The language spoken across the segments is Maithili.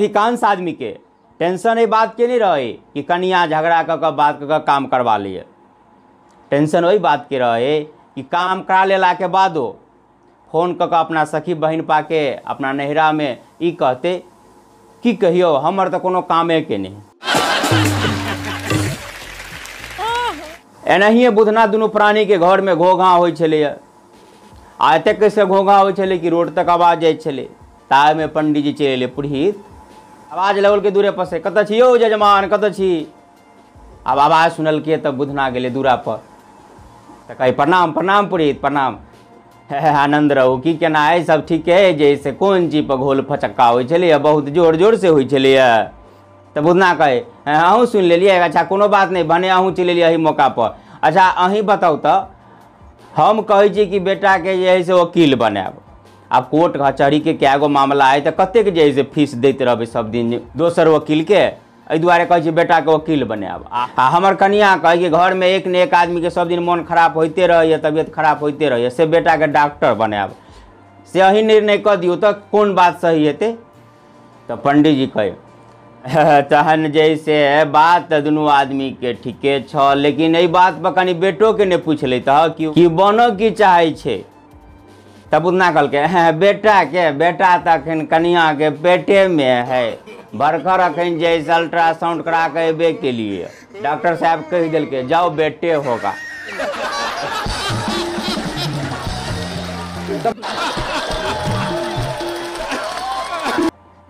अधिकांश आदमी के टेंशन एहि बात के नहीं रहे कि कनिया झगड़ा कऽ कऽ बात कऽ कऽ काम करवा लिए। टेंशन ओहि बात के रहे कि काम करा लेला के बादो फोन कऽ कऽ अपना सखी बहिन पाके अपना नैहरा में ई कहते कि कहियो हमर तऽ कोनो कामे के नहीं। एनाहिए बुधना दुनू प्राणी के घर में घोघा होइ छलैया आ एतेक से घोघा होइ छलै कि रोड तक आवाज जाइ छलै। ताहिमे पंडीजी चलि एलै पुरोहित, आवाज लगल के दूरे पर से, कतऽ छी यौ जजमान कतऽ छी। आब आवाज सुनलकै तऽ बुधना गेलै दूरा पर, तऽ कहै प्रणाम प्रणाम पुरोहित प्रणाम, आनंद रहू, की केना है सब ठीक है। जैसे कोन चीज पर घोल फचक्का होइ छलैया, बहुत जोर जोर से होइ छलैया। तऽ बुधना कहै अहूँ सुनि लेलियै, अच्छा कोनो बात नहि, भने अहूँ चलि एलियै एहि मौका पर। अच्छा अहीं बताउ तऽ, हम कहै छी कि बेटाके जे है से वकील बनायब, आब कोर्ट कचहरीके कए गो मामला है तऽ कतेक जे है से फीस दैत रहबै सब दिन दोसर वकीलके, एहि दुआरे कहै छी बेटाके वकील बनायब। आ हमर कनिया कहै कि घरमे एक ने एक आदमीके सब दिन मोन खराब होइते रहैए, तबियत खराब होइते रहैए, से बेटाके डॉक्टर बनायब, से अहीं निर्णय कऽ दियौ तऽ कोन बात सही हेतै। तऽ पंडीजी कहै तहन जैसे बात तऽ दुनू आदमीके ठीके छल, लेकिन एहि बात पर कनि बेटोके नहि पूछि लैतह कि बनऽ की चाहै छै। तब बुधना कहलकै हेँ बेटाके, बेटा तऽ अखन कनियाके पेटेमे है, बरखर अखन जे अल्ट्रासाउंड करा के अयबे के लिए डॉक्टर साहब कहि देलकै जाओ बेटे होगा।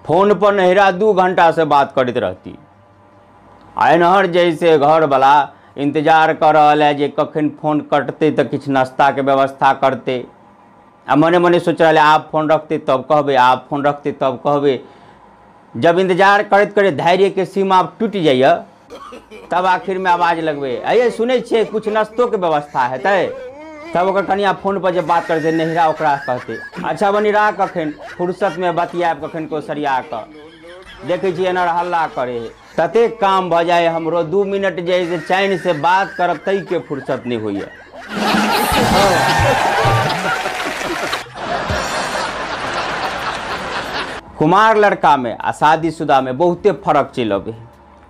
फोन पर नैहरा 2 घंटा से बात करैत रहती आ एनहर जैसे घरवला इंतजार कऽ रहल है जे कखन फोन कटतै तऽ किछु नाश्ताके व्यवस्था करतै, आ मने मने सोचि रहल है आब फोन रखतै तब कहबै, आब फोन रखतै तब कहबै। जब इंतजार करैत करैत धैर्यके सीमा टूटि जाइए तब आखिरमे आवाज लगबै, अये सुनै छियै किछु नाश्तोके व्यवस्था हेतै। तब ओकर कनिया फोन पर जे बात करतै नैहरा ओकरा कहतै अच्छा बनी राख कखन फुर्सतमे बतियाब कखन को सरिया कऽ, देखै छियै एना हल्ला करे ततेक काम भऽ जाइ हमरो 2 मिनट जे से चैन से बात करब ताहिके फुर्सत नहि होइए। कुमार लड़का में आ शादीशुदा में बहुते फर्क चलि अबै।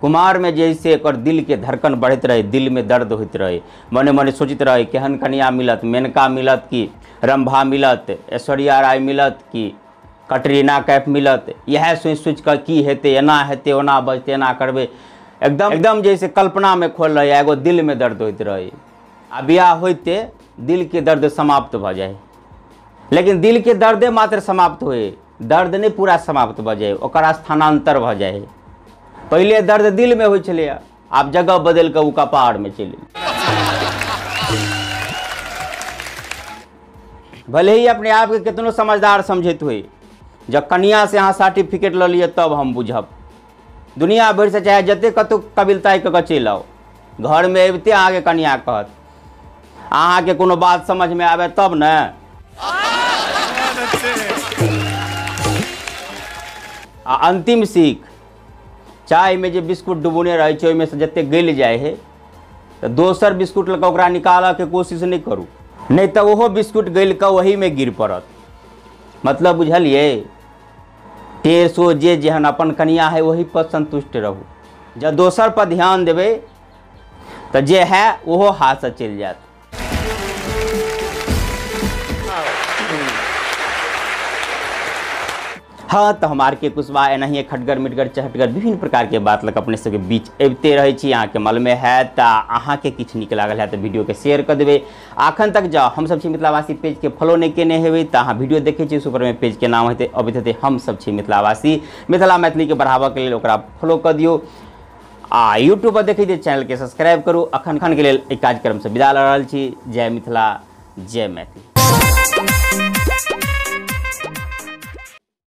कुमार में जैसे एकर दिल के धड़कन बढ़ैत रहे, दिल में दर्द होइत रहे, मने मने सोचैत रहे केहन कनिया मिलत, मेनका मिलत कि रंभा मिलत, ऐश्वर्या राय मिलत कि कटरीना कैफ मिलत, इएह सोचि सोचि कऽ की हेतै, एना हेतै ओना बजतै एना करबै, एकदम एकदम जैसे कल्पना में खोल रहे, एगो दिल में दर्द होइत रहे। आ बियाह होइते दिल के दर्द समाप्त भऽ जाए, लेकिन दिल के दर्दे मात्र समाप्त होए, दर्द नहीं पूरा समाप्त भऽ जाए, ओकर स्थानांतर भऽ जाए। पहले दर्द दिल में होइ छलैया, आब जगह बदलि कऽ ओ कपार में चलि। भले ही अपने आप के कितनो समझदार समझैत होइ, जब कनिया से अहाँ सर्टिफिकेट लऽ लिअ तब हम बुझब। दुनिया भरि से चाहे जते कतहु कबिलताइ कऽ कऽ चलि आउ, घरमे अबिते अहाँके कनिया कहत अहाँके कोनो बात समझमे आबै तब ने। आ अंतिम सीख, चायमे जे बिस्कुट डुबोने रहै छै ओहिमे से जतेक गलि जाइ है तऽ दोसर बिस्कुट लऽ कऽ ओकरा निकालऽके कोशिश नहि करू, नहि तऽ ओहो बिस्कुट गलि कऽ ओहीमे गिर पड़त। मतलब बुझलियै, टेसो जे जेहन अपन कनिया है ओही पर संतुष्ट रहू, जब दोसर पर ध्यान देबै तऽ जे है ओहो हाथसँ चलि जायत। हाँ तो हम आर के कुशवाहा एनाहिए खटगर मिटगर चहटगर विभिन्न प्रकार के बात लग अपने सबके बीच अबिते रहै छी। अहाँके मनमे हैत तऽ अहाँके किछु नीक लागल हैत तऽ वीडियोके शेयर कऽ देबै। अखन तक जाउ हम सब छी मिथिलावासी पेजके फॉलो नहि केने हेबै तऽ अहाँ वीडियो देखै छी, सुपरमे पेजके नाम हेतै अबैत हेतै हम सब छी मिथिलावासी, मिथिला मैथिलीके बढ़ाबऽके लेल ओकरा फॉलो कऽ दियौ। आ यूट्यूब पर देखै छियै चैनलके सब्सक्राइब करू। अखन के लेल एहि कार्यक्रमसँ विदा लऽ रहल छी। जय मिथिला, जय मैथिली।